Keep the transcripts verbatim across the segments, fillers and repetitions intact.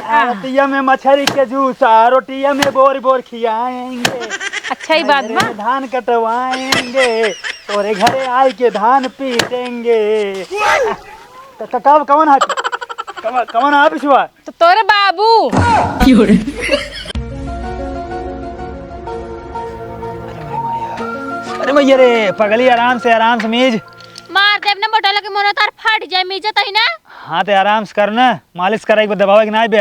हाँ। रतिया में मछरी के जूसा, रोटिया में बोर बोर खियाएंगे। अच्छा ही बात नैहरे बा। में धान कटवाएंगे, तोरे घरे आए के धान पीटेंगे। त, त, कब, कवन हाथ? कवन, कवन हाथ पिछुआ? तो तोरे बाबू। अरे मैया रे, पगली, आराम से, आराम से मीज। मार देब ना मोटला के मोनो तार फट जाए, मीजत ही ना। हाँ, ते आराम से कर ना, मालिश कराई के दबावे के ना बे।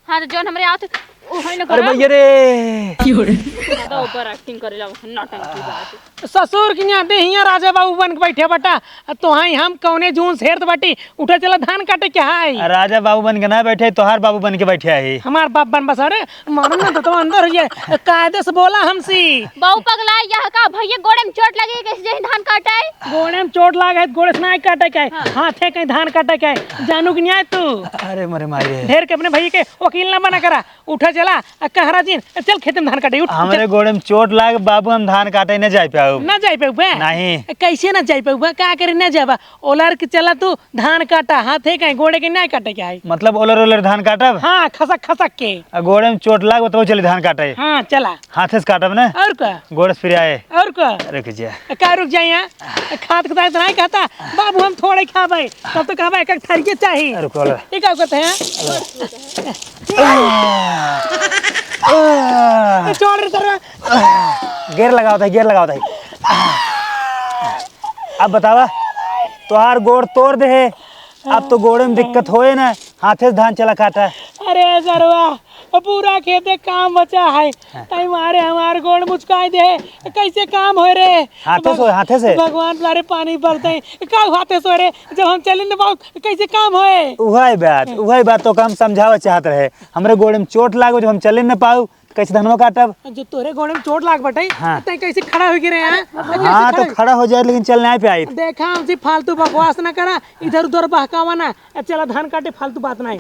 हाँ, तो जौन हमरे आवत, उ है ना अरे करा। भैया रे। ज्यादा over acting करे ला, नौटंकी बात। ससुर के यहाँ देहिया राजा बाबू बन के बैठे बटा, आ तोहाई हम कौने जून से हेरत बाटी, उठा चला धान काटे के हाय। आ, राजा बाबू बन के ना बैठे, तोहार बाबू बन के बैठे है। हमार बाप बन बस, अरे, मालूम ना तो, तो अंदर हो जाए, कायदे से बोला हमसे। बाबू पगला, यह का भैया गोड़े में चोट लगी, कैसे जहीं धान काटे? गोड़े में चोट लाग है, गोड़े से ना काटे के है। हाँ। हाथे कहीं धान काटे के है, जानू कि नहीं आए तू? अरे मोरे माई रे। ढेर के अपने भैया के वकील ना बना करा। उठा चला, आ कहरा जिन, चल खेते में धान काटे, उठ, हमरे उठ। गोड़े में चोट लाग, बाबू, हम धान काटे न जाए पाऊ। ना जाए पाऊ बे? नहीं। कैसे ना जाए पाऊ बे? का करे ना जाबा? ओलर के चला तू धान काटा, हाथे कहीं गोड़े के ना काटे के है। मतलब ओलर ओलर धान काटब? हाँ, खसक खसक के। आ गोड़े में चोट लाग, तो चली धान काटे। हाँ, चला। हाथे से काटब ना? और का? गोड़े से फिर आए। और का? रुक जा। का रुक जाए यहाँ? खात के तो इतना ही कहता, "बाबू, हम थोड़े खाबे।" तब तो कहबा, "एक एक थरिये चाही।" रुको, लो। ये का कहते हैं? ए, छोड़ रे, सर। गेर लगावत है, गेर लगावत है। अब बतावा, तोहार गोड़ तोड़ दे है, अब तो गोड़े में दिक्कत होए ना, हाथे से धान चला काटा। अरे सरवा, पूरा खेते काम बचा है, हाँ। ताई मारे हमार गोड़ मुचकाई दे, कैसे काम होए रे? हाथे से, हाथे से। भगवान द्वारे पानी बरते, का हाथे से रे? जब हम चले न पाऊ, कैसे काम होए? उहई बात, उहई बात तो हम समझावे चाहत रहे। हमरे गोड़े में चोट लागो, जब हम चले न पाऊ, कैसे धनवा काटब? जो तोरे गोड़े में चोट लाग बटे, हाँ। तै कैसे खड़ा हो गिरे हैं? हाँ, तो खड़ा हो जाए, लेकिन चल नहीं पे आई। देखा, हमसे फालतू बकवास ना करा, इधर उधर बहकावा ना। ए, चला धान काटे, फालतू बात नहीं।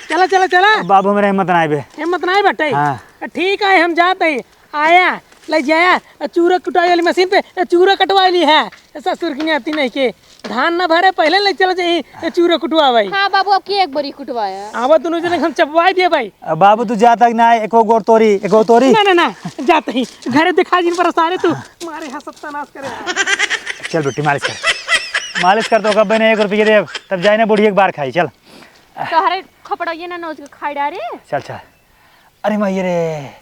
चला, चला, चला। बाबू, हमरे हिम्मत नहीं बे। हिम्मत नहीं बटे? हाँ। ठीक है, हम जात ही। आया, ले जाया, चूरा कुटाई वाली मशीन पे चूरा कटवा ली है। ससुर की नाती नहीं के। धान ना भरे, पहले ले चला जाई, चूरा कुटवा भाई। हाँ बाबू, अब की एक बोरी कुटवाया। आवा दोनों जने हम चपवाई दिए भाई। अब बाबू, तू जाता कि ना, एको गोर तोरी, एको तोरी। ना, ना, ना, जात ही। घरे दिखा जिन पर सारे तू। मारे यहाँ सत्यानाश करे। चल बेटी, मालिश कर। मालिश कर तो कब्बे ने एक रुपये दे, तब जाए ना बूढ़ी एक बार खाई, चल। तोहरे खपड़ैया ना नोच के खाई डारे। चल, चल। अरे माई रे।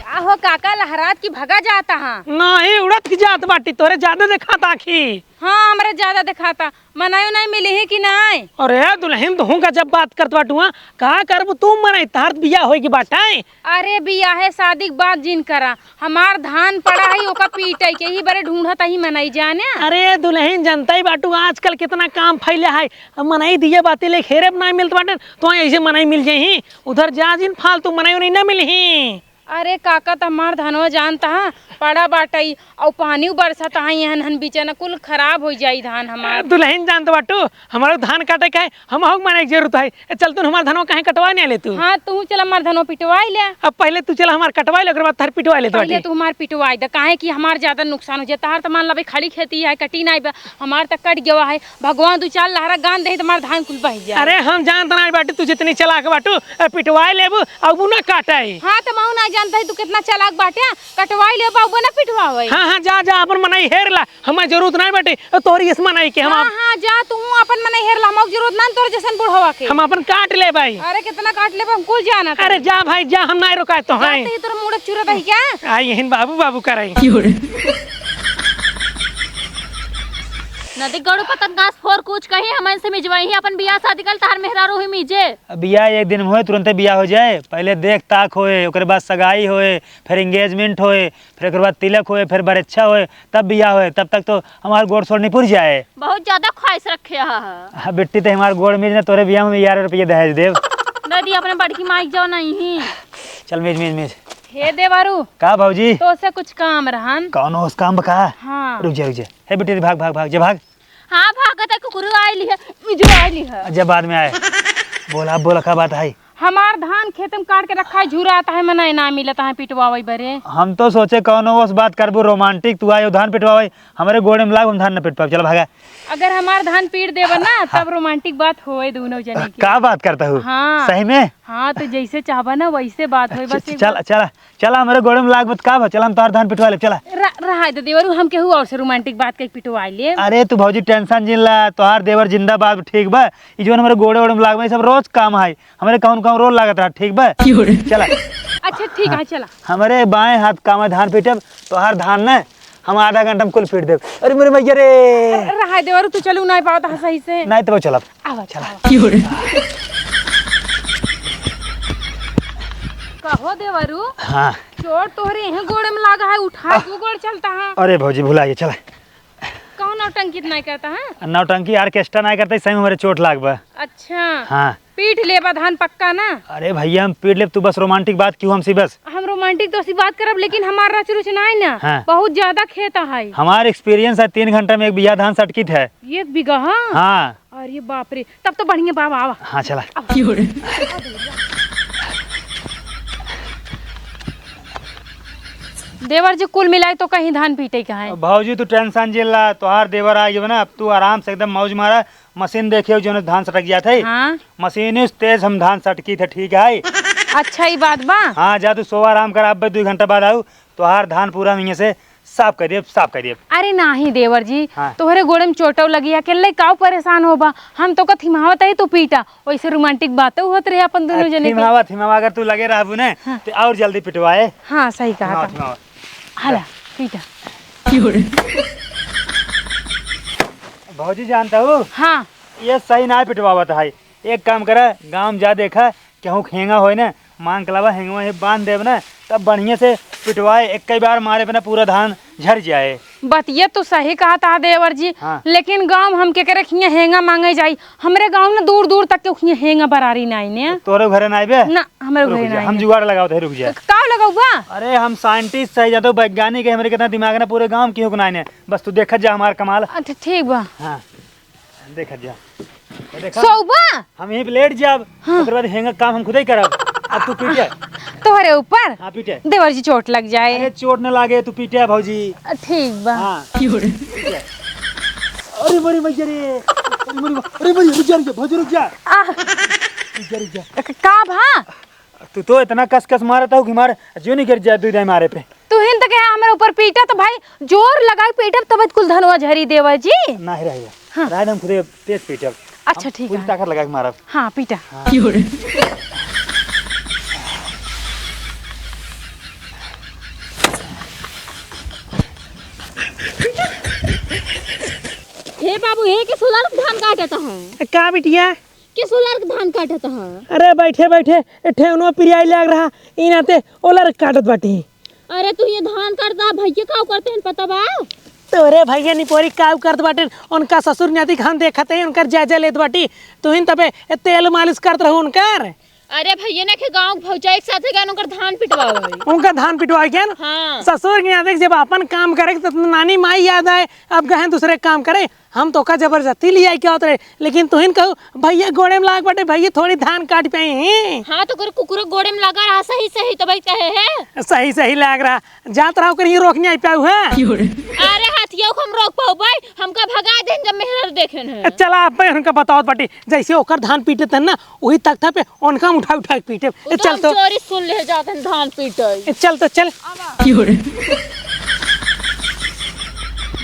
का हो काका, लहरात की भगा जाता हाँ? नहीं, उड़त की जात बाटी, तोरे ज्यादा देखात आँखी। हाँ, हमरे ज्यादा देखाता। मनई उनई मिली ही कि नाई? अरे दुलहिन, तुहूँ का जब बात करत बाटू, हाँ, का करबू तू मनई, तहार बियाह होई के बाटे। अरे बियाहे शादी के बात जिन करा, हमार धान पड़ा है, ओका पीटे के ही बरे ढूंढत ही मनई जाने। अरे दुलहिन, जनता ही बाटू, आजकल कितना काम फैले है, अब मनई दिए बाती ले घेरे में नाई मिलत बाटे, तो ऐसे मनई मिल जाई ही, उधर जा जिन, फालतू मनई उनई ना मिली ही। अरे काका, त हमार धनवा जानता हा, पड़ा बाटई, अउ पानी बरसत हा, एहन हन बीचे न कुल खराब होइ जाई धान हमार। दुलहिन जानत बाटू, हमार धान काटे के है, हमहू के मनई के जरूरत है। ए, चल तू हमार धनवा काहे कटवा नहीं ले तू? हाँ, तू चल हमार धनवा पिटवाई ले। अब पहले तू चल हमार कटवाई ले, ओकर बाद तहर पिटवाई ले पहले बाटी। तू हमार पिटवाई दे, काहे कि हमार ज्यादा नुकसान हो जाए। तहार त मान ला भाई खड़ी खेती है, कटी नाई बा, हमार त कट गवा है। भगवान दू चार लहरा गान दे त हमार धान कुल बह जाए। अरे हम जानत नाई बाटू, तू जितनी चालाक बाटू, ए, पिटवाई लेबू, अब उ ना काटे। हाँ, त मऊ ना जानत है तू कितना चालाक बाटे, कटवाई लेबा, अब ना पिटवावे। हाँ, हाँ, जा, जा, अपन मनई हेर ला, हमार जरूरत नाई बाटे, ए, तोहरी इस मनई के हम हाँ, आप हाँ, जा, तू अपन मनई हेर ला, हमार जरूरत ना तोहर जैसन बुढ़वा के। हम अपन काट लेबई। अरे कितना काट लेबा, हम कुल जानत अरे है। जा भाई, जा, हम नाई रोकाए तो जा, हैं। ते तोर मुड़क चूरा दही क्या? आई हिन बाबू, बाबू कराई। नदी गड़ू पतंग घास फोर कुछ कहीं हमन से मिजवाई ही अपन बियाह शादी कल तहार मेहरारू ही मिजे। अब बियाह एक दिन में होए, तुरंते बियाह हो जाए, पहले देख ताक होए, ओकरे बाद सगाई होए, फिर engagement होए, फिर ओकरे बाद तिलक होए, फिर बरेच्छा होए, तब बियाह होए, तब तक तो हमार गोड़ सोड़ निपुर जाए। बहुत ज्यादा ख्वाहिश रखे हा। हाँ बिट्टी, ते हमार गोड़ मीज ना, तोरे बियाह में ग्यारह रुपये दहेज देब। दे दी अपने बड़की माई के जाओ नहीं। चल मीज, मीज, मीज। हे देवरू। का भौजी? तो से कुछ काम रहन। कौनो उस काम का? हाँ। रुक जा, रुक जा। हे बिट्टी, भाग, भाग, भाग, जा भाग। हाँ, भागत है, कुकुर आइली है, मिजो आइली है। अच्छा, बाद में आए। बोला, अब बोला, का बात है? हमार धान खेत में काट के रखा है, झुरात है, मना ना मिलत है पिटवावै बरे। हम तो सोचे कौनो ओस बात करबू romantic, तू आयो धान पिटवावै, हमरे गोड़े में लाग, हम धान न पिटवावै, चल भागा। अगर हमार धान पीट देबा ना, हाँ। तब romantic बात होए दोनों जने के। का बात करता हूँ? हाँ। सही में? हाँ, तो जैसे चाहबा ना वैसे बात होए, बस च-, एक चल, बार चला, चला, हमरे गोड़े में लाग मत, का बा? चला, हम तोहार धान पिटवा लेब, चला। र-, रहा दे देवरू, हम केहू और से romantic बात कई पिटवा लेब। अरे तू भौजी tension जिन ला, तोहार देवर जिंदाबाद, ठीक बा? ई जौन हमरे गोड़े ओड़े में लाग बा, ई सब रोज काम है, हमरे कौन कौन रोज लागत रहा, ठीक बा? चला। अच्छा ठीक है, चला। हमरे बाएं हाथ काम है धान पीटब, तोहार धान न हम आधा घंटा में कुल पीट देब। अरे मोरे मैया रे। अरे, रहा देवरू, तू चलू नाहीं पावत ह सही से। नाहीं तो चलब। आवा, चला। आवा। कहो देवरू। हाँ। चोट तोहरे यहीं गोड़े में लागा है, उठा दू गोड़ चलता है। अरे भौजी, भुला गए, चला। कौन नौटंकी नाहीं करता है? नौटंकी orchestra नाहीं करता, सही में हमरे चोट लाग बा। अच्छा। हाँ। पीट लेबा धान पक्का ना? अरे भैया, हम पीट लेब, तू बस romantic बात क्यों हमसे बस? हम romantic तो सी बात करब, लेकिन हमार रच रुच नाहीं ना। हाँ। बहुत ज्यादा खेत है। हमार experience है, तीन घंटा में एक बीघा धान सटकित है। एक बीघा, हाँ? हाँ। अरे बाप रे, तब तो बढ़िया बाबा, आवा। हाँ, चला। आवा। देवर जी, कुल मिलाई तो कहीं धान पीटे का है। भौजी, तू tension जिन ला, तोहार देवर आ गए ना, अब तू आराम से एकदम मौज मारा। मशीन देखे हो, जौन धान सटक जात है। हाँ। मशीन इस तेज हम धान सटकी थे, ठीक है। अच्छा, ई बात बा। हाँ, जा तू सोवा आराम कर, अब दो घंटा बाद आऊ, तोहार धान पूरा हम इहाँ से साफ कर देब, साफ कर देब। अरे नाहीं देवर जी, हाँ। तोहरे गोड़े में चोटौ लगी है, अकेले काऊ परेशान होबा? हम तो का थिमावत है, तू पीटा, वैसे romantic बातें होत रहे अपन दोनों अरे जने के। थिमावा, थिमावा, अगर तू लगे रहबू ने, हाँ। तो और जल्दी पिटवाए। हाँ, सही कहा थिमावा, था। थिमावा। हाला, पीटा। भौजी जानता हूँ, हाँ। ये सही ना पिटवावत है। एक काम करा, गाँव में जा देखा, केहू के हेंगा होए ना, मांग के लावा, हेंगवा ही बांध देब ना, तब बढ़िया से पिटवाए, एक ही बार मारे पे ना पूरा धान झर जाए। बतिया तो सही कहा था देवर जी, हाँ। लेकिन गाँव में हम केकरे खिया हेंगा मांगे जाई? हमरे गाँव में दूर दूर तक के खिया हेंगा बरारी नाई ने। तोरे घरे नाई बे? ना, हमरे रुक घरे जा, नाई हम है। जुगाड़ लगावत है, रुक जा। का लगाउबा? अरे हम scientist है, जातो वैज्ञानिक है, हमरे कितना दिमाग है ना, पूरे गाँव में केहू के नाई ने। बस तू देखत जा हमार कमाल। अच्छा ठीक बा। हाँ। देखत जा। ये देखा? सोउबा? हम यहीं पे लेट जाब। हाँ। ओकरे बाद हेंगा काम हम खुदे ही करब। अब तू पीटे। तोहरे ऊपर? हाँ, पीटे। देवर जी चोट लग जाए। अरे चोट न लागे, तू पीटे भौजी। अ, ठीक बा। हाँ। पीटे। अरे मोरी मैया रे। अरे मोरी, अरे मोरी, रुक जा, रुक जा, भौजी रुक जा। आ। रुक जा, रुक जा। क-, का भा? तू तो इतना कस कस मारत हो कि मार जियो नहीं गिर जाए, दू दाई मारे पे। तुहिन तो कहा हमरे ऊपर पीटा तो भाई जोर लगाई पीटब तब कुल धनवा झरी देवा जी। नाही रहे। हाँ। राय हम खुदे तेज पीटब। अच्छा, हम ठीक पूरी है। ताकत लगा के मारब। हाँ, पीटा। हाँ। हे बाबू, हे के सोलर धान काटत है। का बिटिया? के सोलर के धान काटत ह? अरे बैठे बैठे ए ठेहुनवा पिरियाई लाग रहा, ई नाते ओलर काटत बाटी। अरे तू ये धान काटता, भैया का करते हैं पता बा? तोरे भैया निपोरी का करत बाटे, उनका ससुर नाती के हम देखत है, उनकर जायजा लेत बाटी। तुहिन तबे तेल मालिश करत रहू उनकर। अरे भैया ने के गाँव के भौजाई के साथे गए उनकर धान पिटवावे। उनका धान पिटवावे के न? हाँ। ससुर के नाती जब अपन काम करे तो नानी माई याद आए, अब गए दूसरे काम करे। हम तोका जबरदस्ती लियाई के आवत रहे, लेकिन तुहिन कहू, "भैया गोड़े में लाग बाटे, भैया थोड़ी धान काट पे ही।" हाँ, तो ओकर कुकुरो गोड़े में लगा रहा, सही, सही, तो भाई कहे है। सही, सही लाग रहा। जात रहा ओकर ये रोकने आई पाऊ है। अरे, हथिया को हम रोक पाऊ भाई, हमका भगा देन जब मेहरारू देखे न। चला, अब मैं उनका बतावत बाटी, जैसे ओकर धान पीटे तन ना, वही तख्ता पे उनका हम उठा उठा के पीटे। उ ए, तो चल हम तो। चोरी सुन ले जाते हैं धान पीटे। ए, चल तो चल। आवा।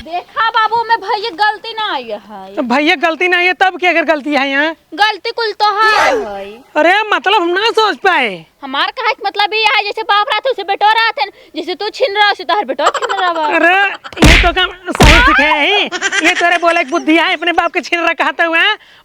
देखा बाबू, में भैया गलती ना आई है। तो भैया गलती ना आई है, तब क्या अगर गलती है यहाँ? गलती कुल तोहार है। अरे मतलब हम ना सोच पाए। हमार कहे के मतलब ये है, जैसे बाप रहते उसे बेटो रहते हैं, जैसे तू छिन रहा उसे तोहर बेटो छिन रहा बा। अरे ये तो काम सही सीखे है, ये तोरे बोले के बुद्धि है, अपने बाप के छिन रहा कहते हुए।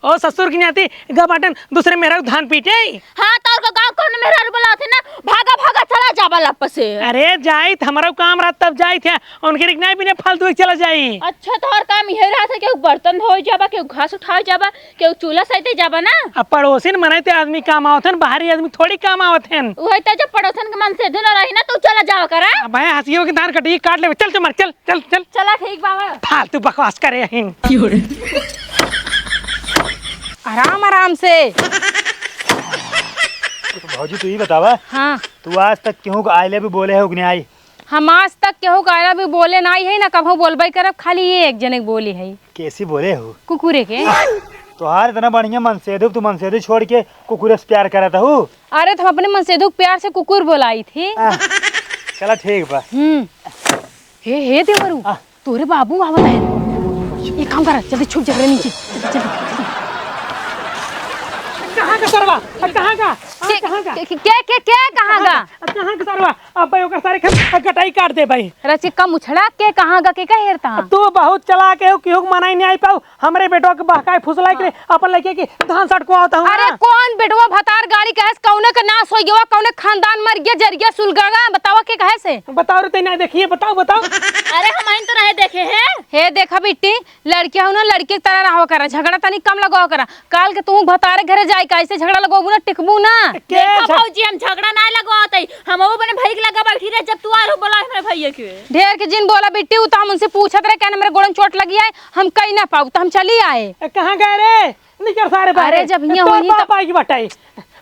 ओ ससुर की नाती गा बाटन दूसरे मेहरारू धान पीटे। हाँ, तो उनका गाँव कौन मेहरारू बुलाते ना, भागा भागा चला जाबा लप से। अरे जाइत, हमारा काम रात तब जाइत है, उनके रिक नहीं बिना फालतू एक चला जाई। अच्छा, तोहर काम यही रहा था कि बर्तन धोए जाबा, कि घास उठाए जाबा, कि चूल्हा सहिते जाबा ना। अब पड़ोसिन मनाई ते आदमी काम आवत हन, बाहरी आदमी थोड़ी काम आवत हन। वही तो जब पड़ोसन के मन से धुन रही ना, तो चला जावा करा। अब भाई हंसियों की धान कटी काट ले, चल चल मर, चल। चल, चल। चला, ठीक बा। फालतू बकवास करे हईन। आराम, आराम से। तो भौजी, तू ही बतावा, हाँ। तू आज तक केहू को I love you बोले हो कि नहीं? हम आज तक केहू को I love you बोले नाहीं है, ना कभू बोलबे करब, खाली ये एक जने के बोले है। कैसी बोले हो? कुकुरे के। तोहार इतना बढ़िया मनसेधु, तू मनसेधु छोड़ के कुकुरे से प्यार करत हूँ। अरे, तो हम अपने मनसेधु के प्यार से कुकुर बोलाई थी। आ, चला ठीक बा। हम्म। हे, हे देवरू, आ। तोरे बाबू आवत है। एक काम कर, जल्दी छुप जा रे नीचे। जल्दी, जल्दी। कहाँ का सरवा? आ, कहाँ का? आ, के, कहाँ का? के, के, के, के कहाँ का? आ, कहाँ का सरवा? अब भाई ओकर सारे खेत कटाई काट दे भाई। रचिका मुछड़ा के कहाँ का, के का हेरता? तू बहुत चलाक है, केहू के मनाई नहीं आई पाऊ। हमरे बेटवा के बहकाए फुसलाए के हाँ। अपन लइके के धान सटकवावत हूँ अरे ना। कौन बेटवा भतार गाड़ी कहे से, कौने का नाश होइ गवा, कौने खानदान मर गया, जर गया, सुलग गया, बतावा के कहे से? बताओ रे, तैं ना देखिए, बताओ, बताओ। अरे हम आइन तो नहीं देखे हैं। हे देखा बिट्टी, लड़किया हो ना, लड़की की तरह रहो करा, झगड़ा तनी कम लगाओ करा। काल के तू भतारे घरे जाए का, ऐसे झगड़ा लगवाबू ना, टिकबू ना। के देखा झग- भौजी, हम झगड़ा ना लगवाते, हम वो अपने भाई के लगा बैठी रहे, जब तू आलू बोला हमरे भैया के। ढेर के जिन बोला बिट्टी, उ तो हम उनसे पूछत रहे, कहने मेरे गोड़न चोट लगी है, हम कहीं ना पाऊ, तो हम चली आए। ए, कहाँ गए रे? निकर सारे बाहरे। अरे, जब हियाँ तोर हुई बाप तो आई की बटाई।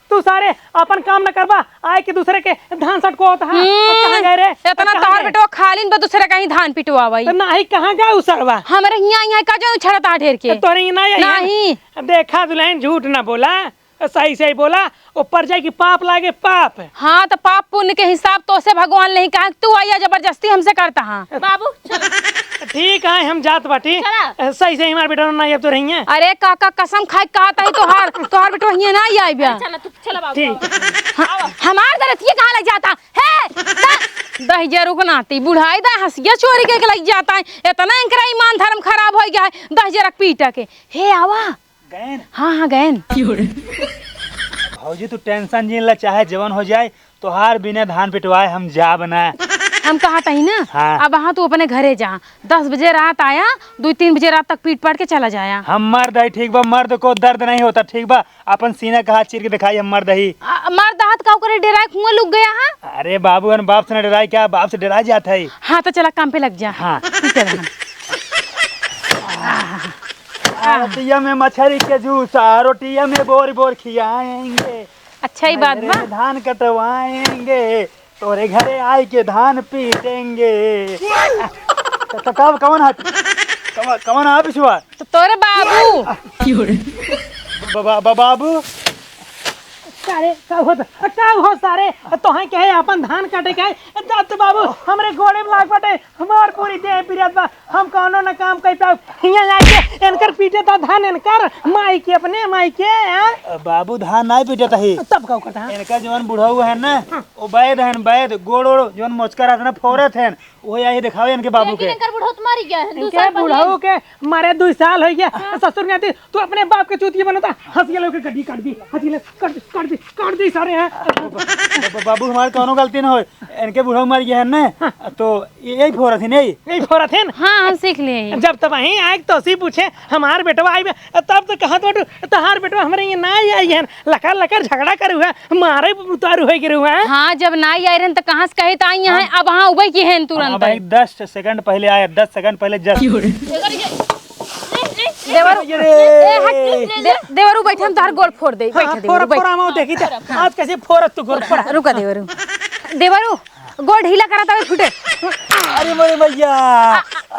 तू सारे अपन काम न करबा, आए के दूसरे के धान सटकवावत हा। हम्म, कहाँ गए रे? इतना कहाँ तोहर गए? बेटवा खालिन बा, दूसरे कहीं धान पिटवावई। तो नाही, कहाँ गए उ सरवा? हमरे हियाँ, हियाँ का जो छड़ता ढेर के। तोरे हियाँ ना आई है? नहीं। देखा दुल्हन, झूठ ना बोला, सही सही बोला। ऊपर जाए कि पाप लागे, पाप। हाँ, तो पाप पुण्य के हिसाब तो से भगवान नहीं कहा, तू आइया जबरदस्ती हमसे करता हाँ। बाबू, चल। ठीक है, हम जात बाटी। चला। सही सही हमार बेटा ना अब तो रही है। अरे काका, कसम खाए कहा तही तोहार, तोहार बेटवा हियाँ ना आई बे। चला तू, चला बाबू, ठीक। आवा। हाँ, आवा। हमार दरतिया कहाँ लग जाता है? दस, दस हजार रुपये नाती बुढ़ाई दा हंसिया चोरी के लग जाता है। इतना इनकरा ईमान धर्म खराब हो गया है, दस हजार पीटा के। हे आवा। गएन? हाँ, हाँ, गएन। भौजी, तू tension जिन ला, चाहे जवन हो जाए, तोहार बिना धान पिटवाए हम जाब ना। हम कहा तही ना, हाँ। अब हाँ तू अपने घरे जा, दस बजे रात आया, दो तीन बजे रात तक पीट पाट के चला जाया। हम मर्द है, ठीक बा, मर्द को दर्द नहीं होता, ठीक बा, अपन सीना का हाथ चीर के दिखाई, हम मर्द ही। आ, मर्द हाथ का ओकरे डेराए कुआं लुक गया है? अरे बाबू, हम बाप से ना डेराए क्या, बाप से डेराए जात है। हाँ, तो चला काम पे लग जा। हाँ। पीटे रहन। रोटिया में मछरी के जूसा, रोटिया में बोर बोर खियाएंगे। अच्छा ही बात बा। धान कटवाएंगे, तोरे घरे आई के धान पीटेंगे। तो, तो कब, कवन हाथ? कवन, कवन आ पिछुआ? तो तोरे बाबू। बा-, बा-, बा-, बाबू। सारे, का होत, का हो सारे? तोहे कहे अपन धान काटे के है? जा तो बाबू, हमरे गोड़े में लाग बाटे, हमार पूरी देह पिरात बा, हम कौनो ना काम कर पाऊ। हियाँ आके इनकर पीटे था धान, इनकर माई के, अपने माई के, हाँ? बाबू, धान नहीं पीटे था ही। तब का कहता है? इनका जवन बुढ़ऊ है ना, हाँ। वो वैद है, वैद, गोड़ ओड़ जवन मोचका रहता ना, फोरत है, वो यही दिखावे इनके बाबू लेकिन के। इनकर बुढ़ऊ तो मर गया है, दो इनके साल पहले। बुढ़ऊ के मारे दुई साल होइ गया। हाँ। ससुर नाती, तू अपने बाप के चूतिया बनता, हंसिया लेके गड्डी काट दी, हंसिया ले, काट दी, काट दी, काट दी सारे हैं। ब-, ब-, बाबू, हमार कौनो गलती ना होय, इनके बुढ़ऊ मर गया है ना, हाँ। तो ये-, यही फोरत ही नहीं। यही फोरत है ना? हाँ, हम सीख लिए। जब तब वहीं आए तो सी पूछे, हमार बेटवा आई बे, तब तो कहा तो तोहार बेटवा हमरे ये ना आई है, लकर लकर झगड़ा करू है, मारे उतारू है गिरू है। हाँ, जब ना आई रहन तो कहाँ से कहे तो आई है, हाँ। अब हाँ उबे की है तुरंत। हाँ भाई, दस second पहले आया, दस second पहले just। देवरू, अरे। ए, हट, ले, ले, ले। दे-, देवरू, बैठे, हम तोहार गोड़ फोड़ दे, हाँ, बैठे, फोड़, देवरू, बैठ। फोड़, हम देखी थे। आज कैसे फोड़ तू गोड़, फोड़। रुका, देवरू। देवरू, गोड़ ढीला करा, तबे फूटे। अरे मोरे भैया,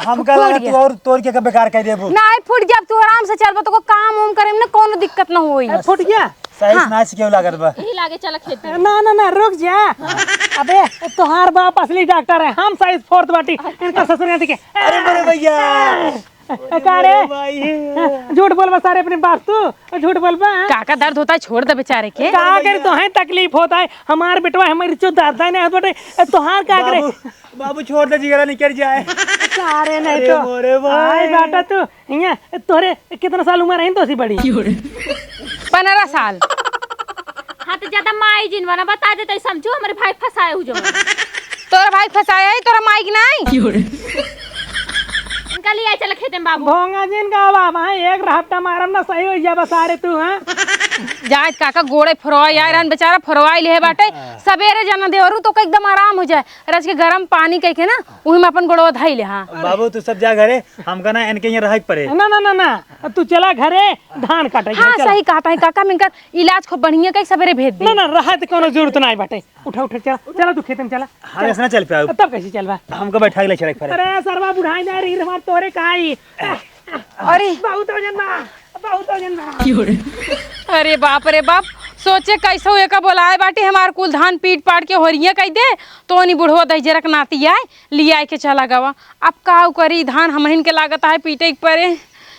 हमका फूट लगा गया। तू और तोड़ के का बेकार कर देबू। नहीं, फूट गया, अब तू आराम से चलबा, तो को काम उम करे में ना कोनो दिक्कत ना होई। ए, फूट गया? सही हाँ। से नाच क्यों लागत बा? यही लागे, चला खेत में। ना, ना, ना, रुक जा। अबे, तोहार बाप असली डॉक्टर है, हम सही से फोड़त बाटी। इनका ससुर यहाँ देखे। अरे मोरे भैया। ए, का रे? अरे भाई। हाँ, झूठ बोलबा सारे अपने बाप तू, झूठ बोलबा। का का दर्द होता है, छोड़ दे बेचारे के। का करे, तोहे तकलीफ होता है, हमार बेटवा हमारी चो दर्द है ना, बटे, तोहार का करे? बाबू, बाबू, छोड़ दे, जिगरा निकल जाए। सारे नहीं अरे तो। मोरे भाई। आए बेटा तू, हियाँ, तोरे कितना साल उम्र है, तो सी बड़ी? पन्द्रह साल। हाँ, तो ज्यादा माई जिन बना, बता देते, समझो, हमारे भाई फंसाए हो जो। तोरा भाई फंसाया है, तोरा माई के नाई? क्यों रे? इनका लिए चल खेते में बाबू। भोंगा जिन का बाबा है, एक हफ्ता मारम ना सही हो जा बसा रे तू, हाँ? जाए काका गोड़े फरवाई आए रहन, बेचारा फरवाई लेहे बाटे। हाँ। सबेरे जाना देवरू तो एकदम आराम हो जाए। रज के गरम पानी कह के ना, उही में अपन गोड़वा धई ले। हाँ। बाबू, तू सब जा घरे, हमका ना इनके यहाँ रहे के पड़े। ना, ना, ना, ना, तू चला घरे, धान काटे के, हाँ, चला। सही कहत है काका, मिनकर इलाज खूब बढ़िया कई, सबेरे भेज दे। ना, ना, रहे तो कोनो जरूरत ना बाटे। उठा, उठा, चला, चला तू खेते में चला। हाँ, चला। ऐसे ना चल पाओ। तब कैसे चलबा? हमको बैठा के ले चले के पड़े। अरे सरवा बुढ़ाई ना रही, हमार तोरे कहाई। अरे। बहुत वजन बा, बहुत वजन बा। अरे बाप रे बाप, सोचे कैसे एका बोलाए बाटी, हमार कुल धान पीट पाट के होरिया कई दे, तो ओनी बुढ़वा दहिजरक नाती आए, लियाए के चला गवा। अब का करी, धान हमहिन के लागत है पीटे के परे।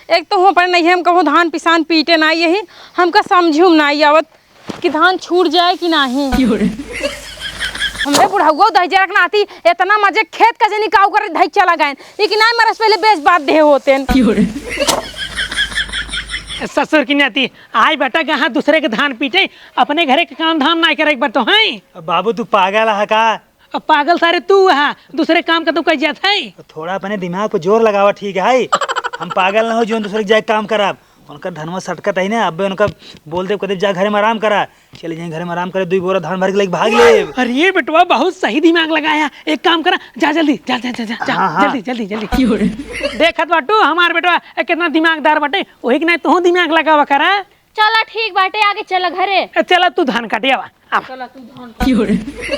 एक तो हम अपने नहीं, हम कहूँ धान पिसान पीटे ना यही, हमका समझू में ना आवत कि धान छूट जाए कि नाही। हमरे बुढ़ाऊ दहिजरक नाती इतना मजे खेत का जनी काऊ करे धई चला गए, लेकिन आई मरस पहले बेच बात दे होते। ससुर की नाती, आई बेटा कहाँ दूसरे के धान पीटे, अपने घरे के काम धाम ना करे एक बार तो है। बाबू, तू पागल है का? अब पागल सारे तू हा, दूसरे काम का तू कह जात है। थोड़ा अपने दिमाग पे जोर लगावा, ठीक है? हम पागल ना हो जो दूसरे के जाए काम कराब। उनका धनवा सटकत है ना, अबे उनका बोल दे, कदे जा घरे में आराम करा। चले जाए घरे में आराम करे, दुई बोरा धान भर के लेके भाग ले। अरे बेटवा, बहुत सही दिमाग लगाया। एक काम करा, जा जल्दी, जा, जा, जा, जा, जा, हाँ, हाँ। जल्दी, जल्दी, जल्दी। देखत बाटू हमार बेटवा, ए, कितना दिमागदार बाटे, वही के नहीं तू दिमाग लगावा करा। चला ठीक बाटे, आगे चला घरे। ए, चला तू धान काटे आवा, आवा। चला तू धान काटे।